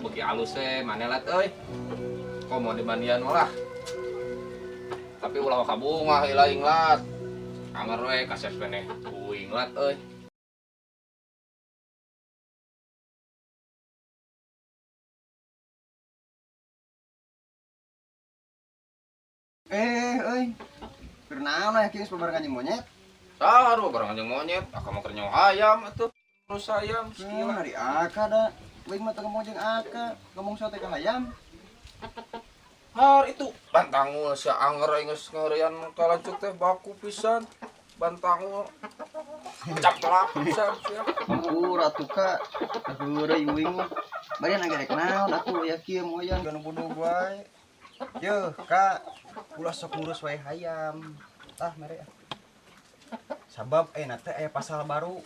Beuki alus we maneh lat euy. Komo dimandian lah. Tapi ulah ka bungah heula inglat. Anger we kasep keneh uing lat euy. Euy. Keur naon aya kieu babarengan jeung monyet? Saru babarengan jeung monyet, aka mah keur nyawa hayam atuh. Terus hayam Gila hari aka da. Uing mah teu ngomong jeung aka, ngomong sate ka hayam. Har itu bantangul sia anger aing geus ngeureyan ka lancuk teh baku pisan. Bantangul. Caplak pisan sia. Ampura atuh ka. Heureuy uing mah. Bari na gerek naon atuh aya kieu moyan ganu bodoh wae. Yeuh ka, ulah sok ngurus wae hayam. Tah mere. Sabab ayeuna teh aya pasal baru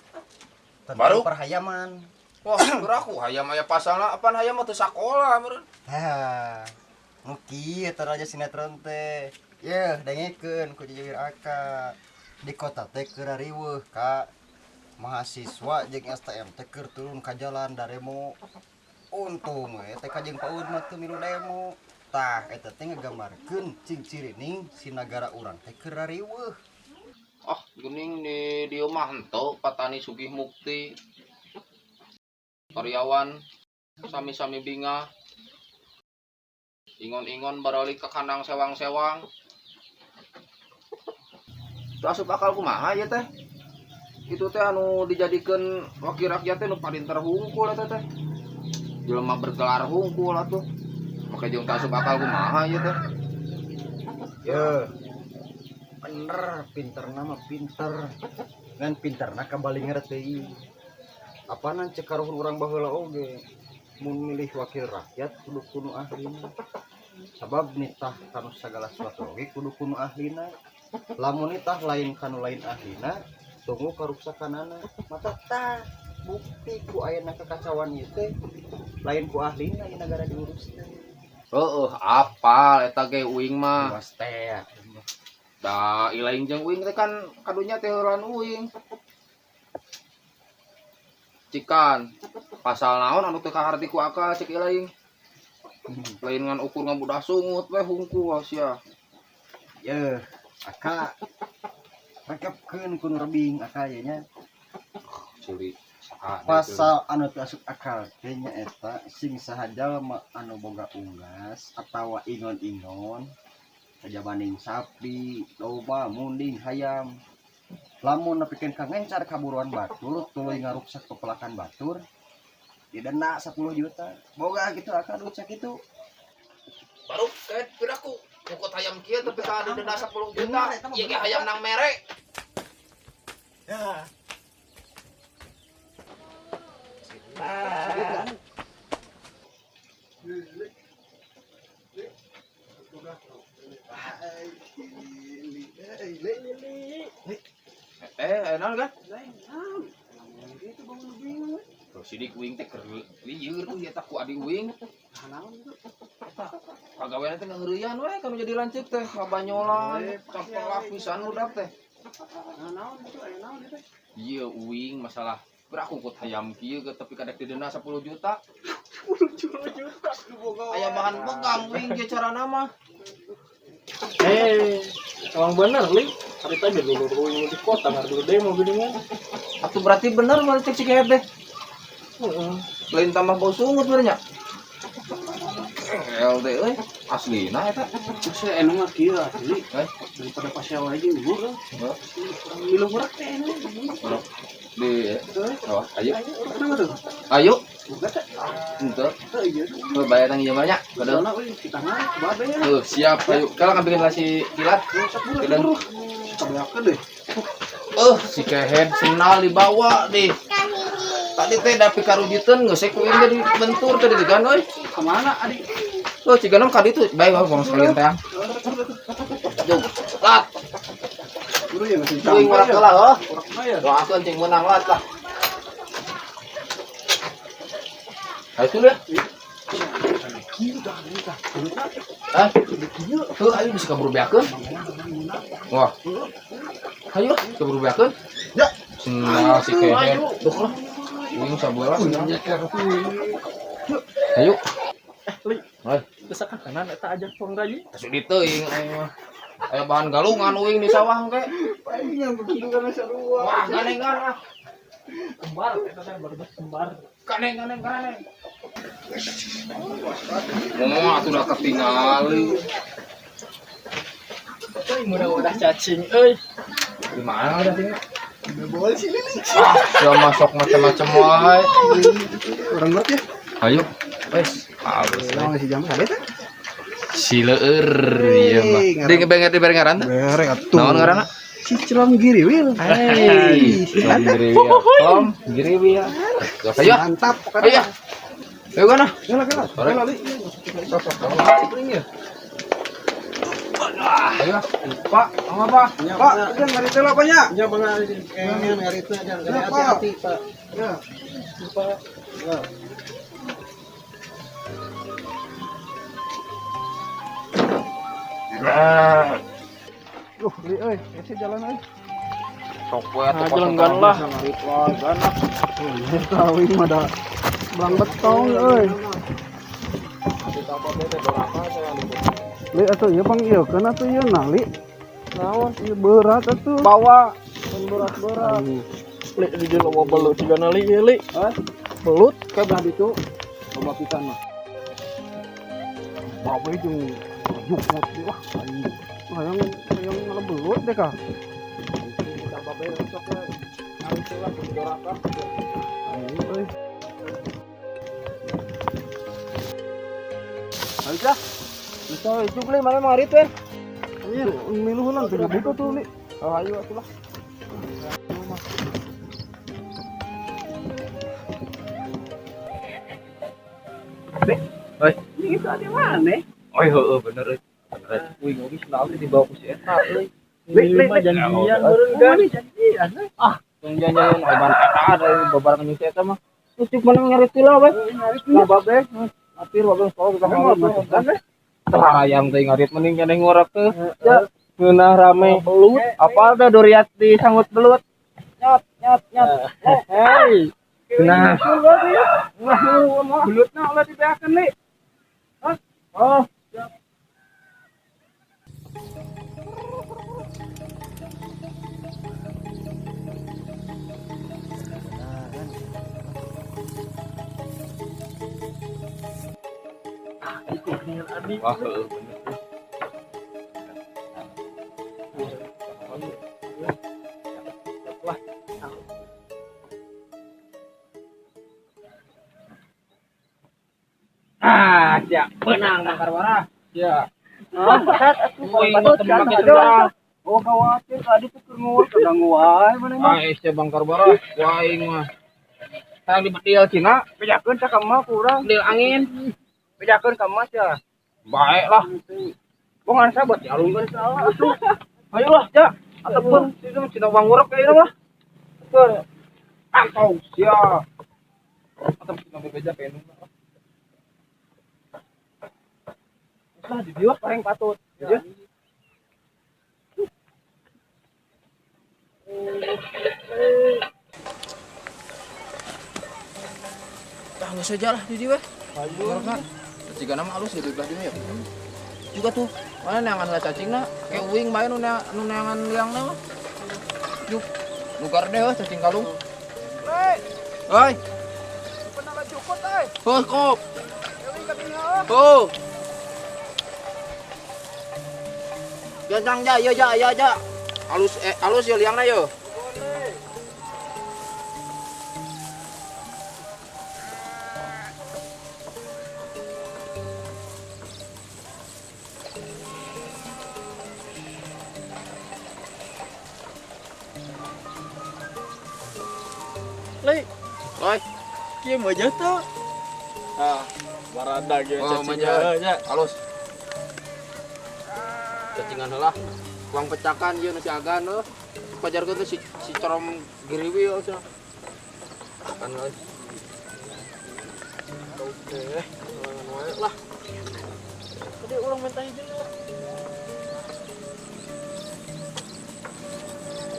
tentang Baru? perhayaman. Wah, beraku hayam aya pasalna apan hayam mah teu sakola meureun. Hah. Nu kieu teh raja sinetron teh. Yeuh, dengekeun ku jujur aka. Di kota teh keur riweuh ka mahasiswa jeung STM teh keur turun ka jalan daremo. Untung we teh ka jeung PAUD mah teu milu demo. Tah eta teh ngagambarkeun cing cirining si nagara urang teh keur riweuh. Ah, geuning di dieu mah henteu patani sugih mukti. Karyawan sami-sami bingah. Ingon-ingon baralik ke kandang sewang-sewang. Itu asup akal kumaha ieu teh? Itu teh anu dijadikeun wakil rakyat teh nu parinter hungkul eta teh. Jelema bergelar hungkul atuh. Make jeung teu asup akal kumaha ieu teh? Yeuh. Bener, pinterna mah pinter. Ngan pinterna kabali ngerti. Apanan cek karuhun urang baheula oge. Mun milih wakil rakyat kudu kuno ahlina. Sabab nitah kanu sagala suatu oge kudu kuno ahlina. Lamun nitah lain kanu lain ahlina, tunggu karuksakanana. Mata tah bukti ku ayeuna kekacauan ieu teh lain ku ahlina ieu nagara diurus teh. Heueuh, apal eta ge uing mah. Luas teh. Da ilaing jeung uing teh kan kadunya teh heulan uing. Cikan pasal naon anu teu kaharti ku akal cek ilaing. Lain ngan ukur ngabudah sungut we hungkul sia. Yeuh, aka rekepkeun ku nu rebing aka ieu nya. Culi. Pasal anu teu asup akal teh nya eta sing saha jalma anu boga unggas atawa ingon-ingon kajabaning sapi, domba, munding, hayam. Lamun nepikeun ka ngencar kaburuan batur tuluy ngaruksak pepelakan batur didenda 10 juta. Boga gitu aka duit sakitu. Baru kayak piraku ngukut hayam kieu tapi ka didenda 10 juta. Bener, eta mah Ieu ge bener. hayam nang mere. Ya. Naon kan? Tuh sidik uing teh keur lieur euy eta ku adi uing. Pagawean teh ngeureuyaan we kanu jadi lanceuk teh ngabanyolan, sampelak pisan budak teh. Naon itu aya naon itu? Ieu uing masalah berakungkut hayam kieu ge tapi kadek didenda 10 juta. 10 juta. Aya bahan pegang uing ge carana mah. Emang bener li. Hari tadi dulu uing di kota ngar dulu demo geuningan. Atuh berarti bener mah cek si kehed teh. Heeh. Lain tambah bau sungut bener nya. LT euy, aslina eta. Terus saya enak mah kieu asli. Eh? Daripada pasya wae jeung ibu. Heuh. Milu murah teh enak. Di oh, ayo. Kenapa tuh? Ayo. Buka teh. Henteu. Heuh iya. Heuh bayar nang ieu mah nya. Kadang. Soalna euy kita mah babe ya. Heuh, siap ayo. Kalau ngambilin lah si kilat. Sok buru Kedeng. buru. Kabeakeun deh. Si kehed senal dibawa deh. Tadi teh dapi karujiteun geus ku ieu jadi bentur tadi digan euy. Kemana adik? Tuh cigana ka ditu bae bae bang sekalian teh. Jog. Lat. Buru ya masih Uing urak heula heuh. Urak mah ya. Doakeun cing meunang lat lah. Ayo tuh ya. Hah? Tuh ayo bisa kabur beakeun. Wah. Ayo kabur beakeun. Ya. Senal si kehed. Tuh lah. Uing sabeula senal. Ayo. Li. Hai. Geus kanan eta ajak tong rayi. Tasuk diteuing aing mah. Aya bahan galungan uing di sawah engke. Palingan bentukan sarua. Wah, ganengan ah. Kembar eta teh baru kembar. Ganeng ganeng ganeng. Moal atuh da ketingali. Euy mudah-mudah cacing euy. Di mana cacingnya? Boleh sih Lili. Ah, sia masuk macam-macam wae. Orang ngerti ya? Ayo. Wes, halus. Naon si jam ada teh? Si leueur ieu mah. Di ngebenget di bere ngaran teh? Bere atuh. Naon ngaranna? Si Celom Giriwil. Hei, Tom Giriwil. Tom Giriwil. Ayo. Mantap Ayo. Ayo kana. Gela gela. Sore. Gela li. Ayo. Pak, mau apa? Pak, jangan ngari teh apa nya? Ya bang, kayaknya ngari itu aja, hati-hati Pak. Ya. Pak. Ya. Duh, li euy, ese jalan euy. Sok we atuh Nah, jelenggan lah. Tahu ini mah da belang betong euy. Li atuh ieu pang ieu keun atuh ieu nah li. Naon? Ieu berat atuh. Bawa berat-berat. Li di dieu loba belut cigana li ieu li. Hah? Belut Kayak belah ditu. Loba pisan mah. Babe jeung jukut wah anjing. Hayang hayang ngalebelut deh kah. Kita babe sok ngari lah doraka. Ayo euy. Ayo dah. Bisa itu beli mana mari teh. Iya, miluhunan tuh butuh tuh li. Oh, ayo atuh lah. Oi. Ini itu ada mana? Oi, heueuh bener euy. Bener. Uing oge sendal teh dibawa ku si eta euy. Li li janjian beureun kan. Janjian euy. Ah, tong janjian oban eta ada babarengan jeung si eta mah. Terus cuk mana ngarit heula we. Nah, babe. Apir babe sekolah kita ngarit. Hayang teh ngarit mending keneh ngorok teh. Ya, ngeunah rame. Belut. Apal teh duriat disanggut belut. Nyot nyot nyot. Hei. Nah. Belutna ulah dibeakeun li. Hah? Oh, wah, heueuh bener. Ah, siap. Menang Bangkar Warah. Ya. Uing mah teu make sendal. Oh khawatir tadi tuh keur nguwur kadang wae maneh mah. Ah, sia Bangkar Warah. Ku aing mah. Hayang dibedil cina, Bejakeun ka mah ku urang. Bedil angin. Bejakeun ka emas ya. Baik lah. Bongan sahabat dialungkeun salah atuh. Ayo lah, ja. Ataupun itu cina wangurek kayaknya mah. Betul. Antau sia. Atau cina bebeja penung. Lah di dieu paling patut. Ya. Tah geus saja lah di dieu we. Ayo. Jika nama halus ya di belah dieu ya. Juga tuh, mana neangan lah cacingna, kayak uing bae nu neangan liangna mah. Yuk, nu garde heuh cacing kalung. Hei. Pernah cukut euy. Heuh kop. Euy katinggal. Oh. Gancang ja, ya ja, ya ja. Halus halus ya liangna yo. Lei, Oi, kieu mah jatuh. Ah, barada ge Oh, cacingnya nya. halus. Cacingan heula. Uang pecakan ieu nu si Agan heuh. Pajarkeun teh si corom giriwi heuh cenah. Kan euy. Oke, sorangan wae lah. Tadi urang minta hiji lah.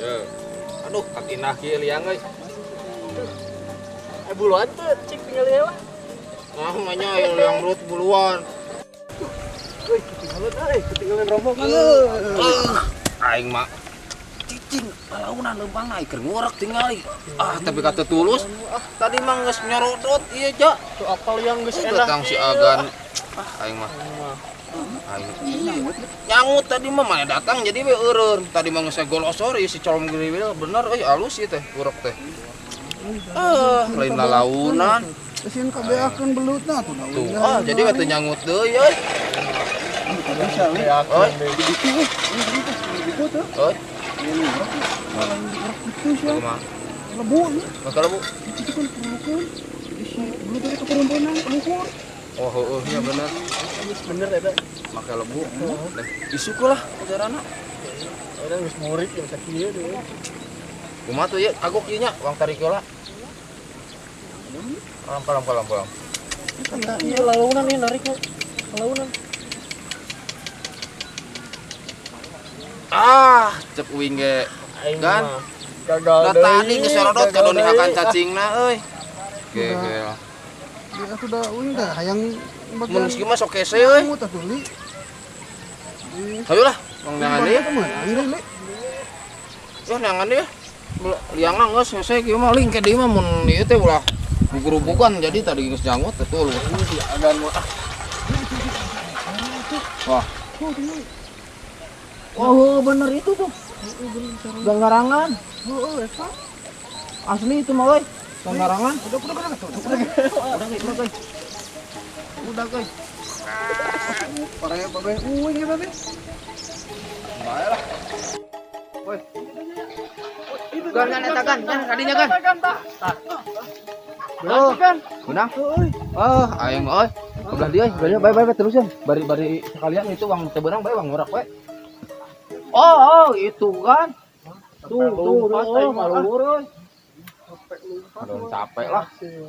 Ye. Aduh, katinah kieu liang euy. Buluan tuh cik tinggal ieu lah. Nah, manya ieu liang rut buluan. Euy, ketinggalan euy, ketinggalan rombongan. Aing mah cicing balaunan leumpang aing keur ngorek tingali. Ah, tapi kata tulus. Tadi mah geus nyorodot ieu ja. Tuh apal yang geus enak. Datang si Agan. Ah, aing mah. Aing nyangut tadi mah mana datang jadi we eureun. Tadi mah geus golosor ieu si colom giriwil bener euy alus ieu teh urek teh. Lain lalaunan. Sieun kabeakeun belutna atuh da. Tuh, ah jadi we teu nyangut deui euy. Bisa we. Euy, Begitu euy. Begitu tuh. euy. Itu sih. Kumaha? Lebu. Maka lebu. Itu kan perlukeun. Jadi si belut dari keperempuanan luhur. Oh, heueuh nya bener. Geus bener eta. Make lebu. Isuk lah ajarana. Urang geus murid yang sakieu deui. Kumaha tuh ieu kagok ieu nya uang tarik heula. Kalam kalam kalam kalam. Iya launan nih nariknya. Launan. Ah, cek uing ge. Aing Gan. mah gagal Da tadi geus sorodot gagal kadon hakan deui. cacingna euy. Gegel. Dia atuh da uing dah hayang Mun geus mah sok hese euy. Nyangut atuh li. Hayu lah, mang neangan deui. Meunang li. Ya neangan deui. Liangna geus hese kieu mah ling ke deui mah mun ieu teh ulah gugurubukan jadi tadi geus nyangut teh tuh. Si Agan mah ah. Wah. Oh, bener itu tuh. Ganggarangan. Heeh, eta. Asli itu mah euy. Ganggarangan. Udah udah udah udah. Udah guys, udah guys. Udah guys. Pare babe uing ya babe. Bae lah. Woi. Gan gan eta gan, gan kadinya gan. Oh, Menang. Oh, aing mah euy. Belah dia, belah dia, bae bae terusin. Bari-bari sekalian itu uang teu beunang bae uang ngorek we. Oh, oh, itu kan. Tuh, tuh, tuh, maluhur euy. Aduh, capek lah.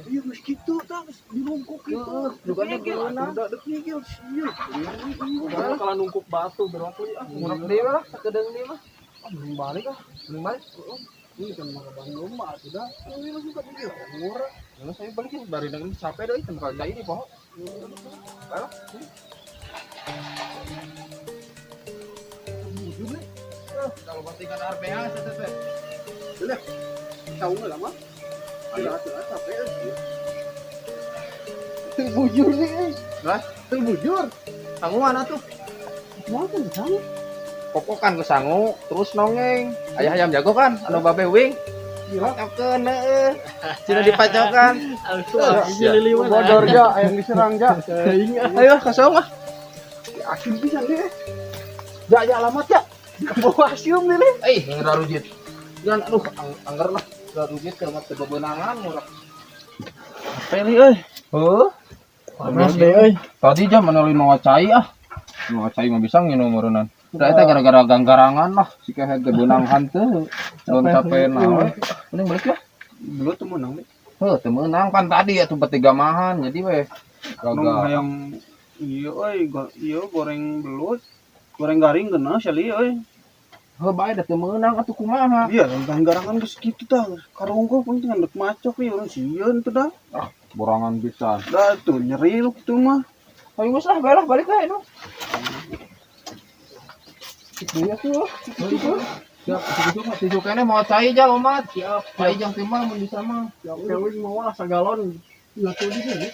Iya geus kitu tah geus dirungkuk kitu. Juga nya beunang. Udah dek ngigil sieun. Urang kalau nungkuk batu berwaktu ah. Ngorek deui lah, sakedeung deui mah. Ah, belum balik ah. Mending balik. Ini kan mah Bandung mah atuh dah. Ini langsung ka dieu. Ngorek. Nah, saya balik ya, bari dengan capek deh, tempat cai di pohon. Bae lah. Bujur li. Kalau pastikan RPA saya teh. Udah. Tahu enggak lama? Tidak, tidak capek euy. Teu bujur sih euy. Lah, Teu bujur. sangu mana tuh? Mau kan sangu. Pokokan ke sangu, terus nongeng. Ayah ayam jago kan, anu babe wing. Gila. Pacokeun heeh. Cina dipacokan. Iya liliwan. Bodor ja, yang diserang ja. Ayo ka saung ah. Asin pisan deh. Ja ja alamat ya. Bawa asium nih leh. Eh, ngarujit. Jangan aduh angger lah. Ngarujit keur mah teu bebenangan murah. Peli euy. Heuh. Panas deh euy. Tadi jam mana lain mawa cai ah. Mawa cai mah bisa nginum meureunnan. Da eta gara-gara ganggarangan lah si kehed teh beunang hanteu. Lamun capek naon. Mending balik lah. Dulu tuh menang deh. Heuh, teu meunang pan tadi atuh bertiga mahan jadi we. Nong Gagal. hayang iya euy, iya goreng belut. Goreng garing geuna sali euy. Heuh bae da teu meunang atuh kumaha. Iya, tentang garangan geus kitu tah. Karungkul pun tinggal dek macok ieu urang sieun tuh dah. Borangan pisan. Dah tuh nyeri lu kitu mah. Ayo geus lah bae lah balik lah nu. Itu ya tuh. Itu. Siap, itu mah tisu keneh mau cai ja omat. Siap. Cai jang teh mah mun bisa mah. Ya wing mau lah sagalon. Ya tuh di sini.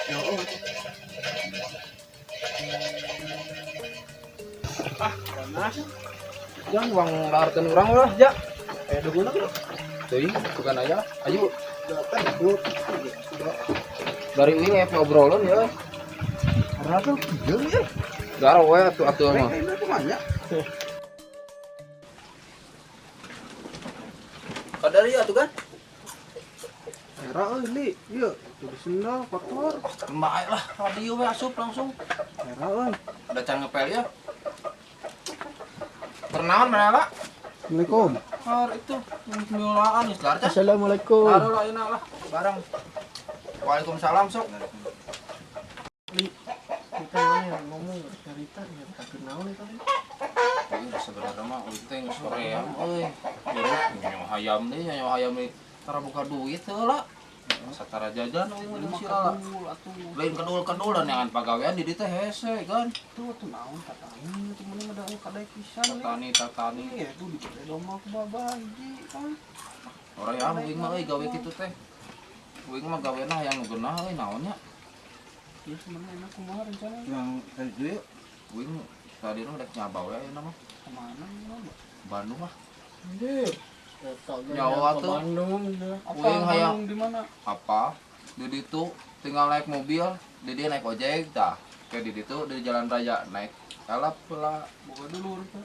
Ya Allah. Ah, panas. Jang uang laharkeun urang lah, ja. Eh, duguna tuh. Teuing, bukan aya lah. Ayo, Datang dulu. dari ini ya obrolan ya. Karena tuh jeung ya. Garo we atuh atuh mah. Ini tuh banyak. Kadari atuh kan? Era euy li, ieu tuh di sendal kotor. Bae lah, radio we asup langsung. Era euy. Ada can ngepel ya. Pernaon mana lah? Assalamualaikum. Har itu mulaan geus lar. Assalamualaikum. Taruh lah enak lah, barang. Waalaikumsalam sok. Li, kita mana yang ngomong cerita ya tak naon eta teh. Ini sebenarnya mah euy teh geus soream euy. Nyawa hayam deui, nyawa hayam deui. Tara buka duit heula. Satara jajan euy mah jeung si Lala. Lain kedul-kedul dan jangan pagawean di dieu teh hese kan. Tuh tuh naon tatani tuh mun ada kadai pisan li. Tatani tatani. Iya tuh dibere domba ku babah hiji kan. Hoream uing mah euy gawe kitu teh. Uing mah gawena hayang nu geunah euy naon nya. Iya sebenarnya enak kumaha rencana Yang tadi yuk. Uing tadi nu rek nyaba we ayeuna mah. kemana mah? Bandung mah. Anjir. Eta ge Nyawa ke tuh. Bandung ya. Apa Uing hayang Bandung di mana? apa? Di ditu tinggal naik mobil, di dia naik ojek tah. Kayak di ditu di jalan raya naik elap pula Boga dulur teh.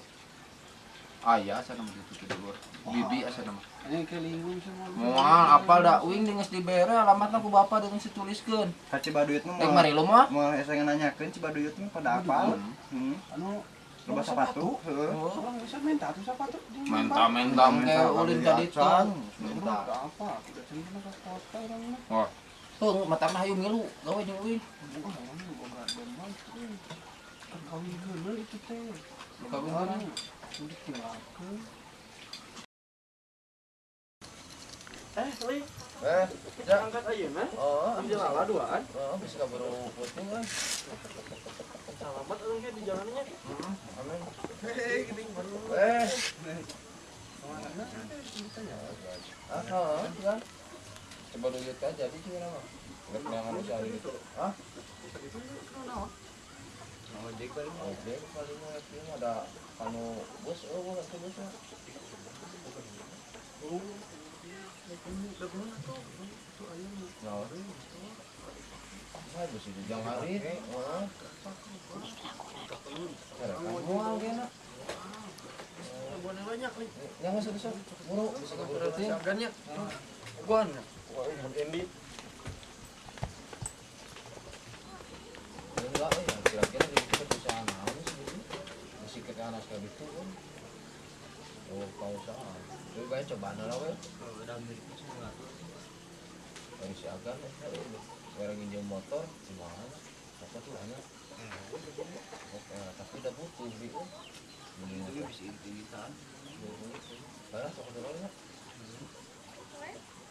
aya sana mah ditu dulur. Bibi asa mah. Ini ke linggung sama. Moal apal da uing geus dibere alamatna ku bapa deung dituliskeun. Ka Cibaduyut mah Rek mari lu mah. Moal hese nanyakeun Cibaduyut mah pada apal. Heeh. Anu Loba sepatu, heeh. Orang bisa minta tuh sepatu. Menta-menta ke ulin ka ditu. Minta. Apa? Udah cenah ke kota urang mah. Wah. Tuh matana hayu ngilu gawe jeung uing. Bukan orang boga domba itu. Kan kawin geuleuh itu teh. Kawin geuleuh. Udah tilakeun. Li, Ja. angkat ayeuna. Oh, Di jalan duaan. oh, bisa kaburu puting euy. Selamat euy di jalannya. Amin. Hei, geuning baru. Ah, kan. Coba dulu aja jadi juga nama. Rek neangan usaha gitu. Hah? Ojek paling. Ojek paling mah ieu mah ada anu bus eueuh atuh bus mah. Naon? Mah bus itu jang hari. Heeh. Moal kena. Banyak nih. Yang geus geus buru bisa kaburu teh. Sagannya. Guan. Wah, mun Endi. Enggak, ya kira-kira di kita bisa naon sih gitu. Masih ke anak kayak gitu kan. Oh, pausahan. Coba kayak cobaan lah we. Dari si Agan, orang nginjem motor, gimana? Apa tuh hanya? Oke, tapi udah butuh beli. Beli Itu motor. bisa inti-intian. Karena sok dulu ya.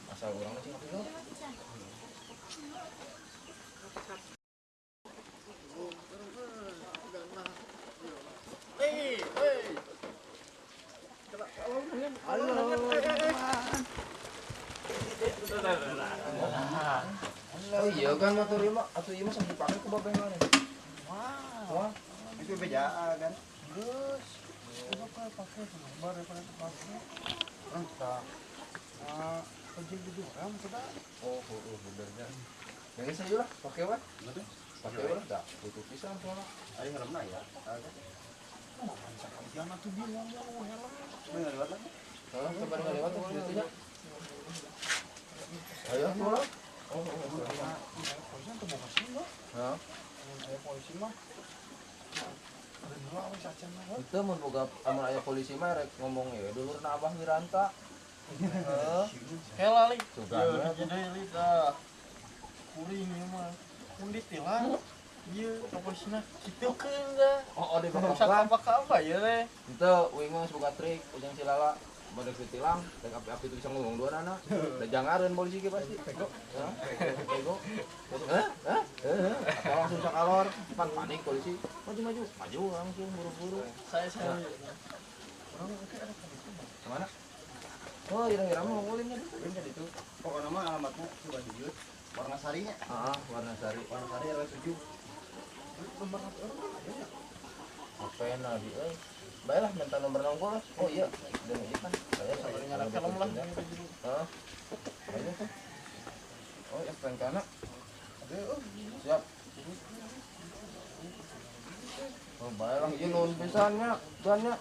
Asal orang sih ngopi dulu. Oh iya kan motor ieu mah atuh ieu mah sampai dipake ku babe mana. Wah. Itu bejaan kan. Geus. Coba pakai gambar daripada pakai. Entah. Ah, ojek di orang sudah. Oh, oh, benernya. Yang ini saja lah, pakai wae. Pakai wae lah, dah. Butuh pisan soalnya. Ayo helmna ya. Sekalian atuh dia ngomong helm. Bener lewat lagi. Kalau coba nggak lewat tuh gitu nya. Ayo, pulang. Oh, oh, oh. Aya polisi teu boga SIM mah. Hah? Mun aya polisi mah. Ada dulu awas acan mah. Itu mun boga amun aya polisi mah rek ngomong ye dulurna Abah Wiranta. Heeh. Hela li. Sugan we atuh. Jadi li tah. Kuring ieu mah. Mun ditilang ieu ka polisina kitukeun tah. Oh, oh di Rusak apa-apa ya teh. Itu uing mah geus boga trik ujang si Lala. Bade ditilang, rek api-api itu bisa ngomong dua anak. Da jangareun polisi ge pasti. Pego. Hah? Pego. Hah? Hah? Heeh. Atau langsung sakalor, pan panik polisi. Maju maju, maju langsung buru-buru. Saya orang oke ada ka ditu. Kemana? Oh, kira-kira mau ngulinnya di Ulin di itu. Pokoknya mah alamatnya Cibaduyut, Warnasarinya. Ah, Warnasari. Warnasari RW 7. Nomor HP orang kan aya ya? HP na di euy. Baiklah minta nomor nongol lah. Oh iya, dan ini kan saya Sabar nyala film lah. Heeh. Ayo tuh. Oh, STNK na. Ada oh. Siap. Oh, baiklah ieu nuhun pisan nya, Tuhan nya.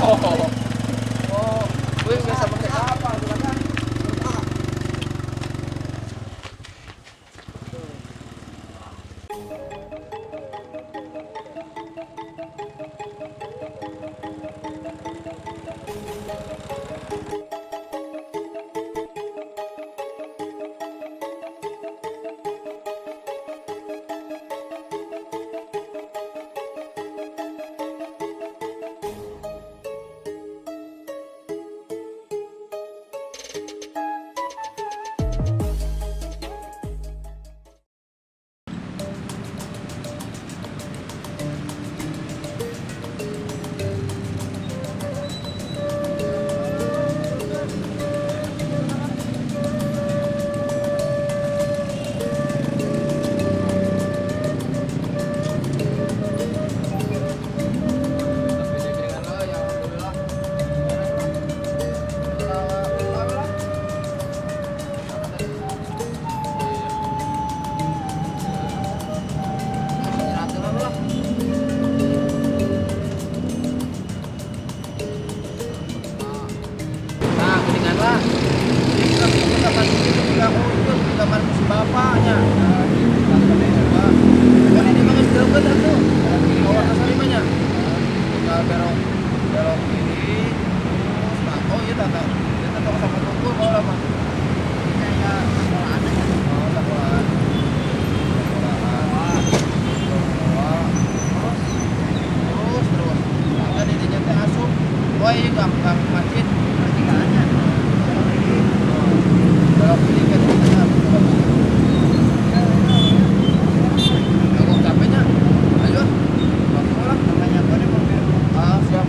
Oh. Oh, gue biasa pakai apa tuh kan? Nah, geningan lah. Jadi kita minggu kapan itu kita untung di kamar si bapaknya. Kan ini mah geus deukeut atuh. Bawa ke salimanya. Tinggal belok belok kiri. Terus nah, oh iya tata. Dia tata sama tunggu mau lama. Kayak sekolahan aja. Oh, sekolahan. Sekolahan. Sekolah. Terus terus terus. Nah, didinya teh asup. Oh iya gang gang masjid. Pertigaannya. Belok kiri ke tengah. Kalau capeknya, ayo. Langsung lah. Namanya apa nih mobil? Ah, siap.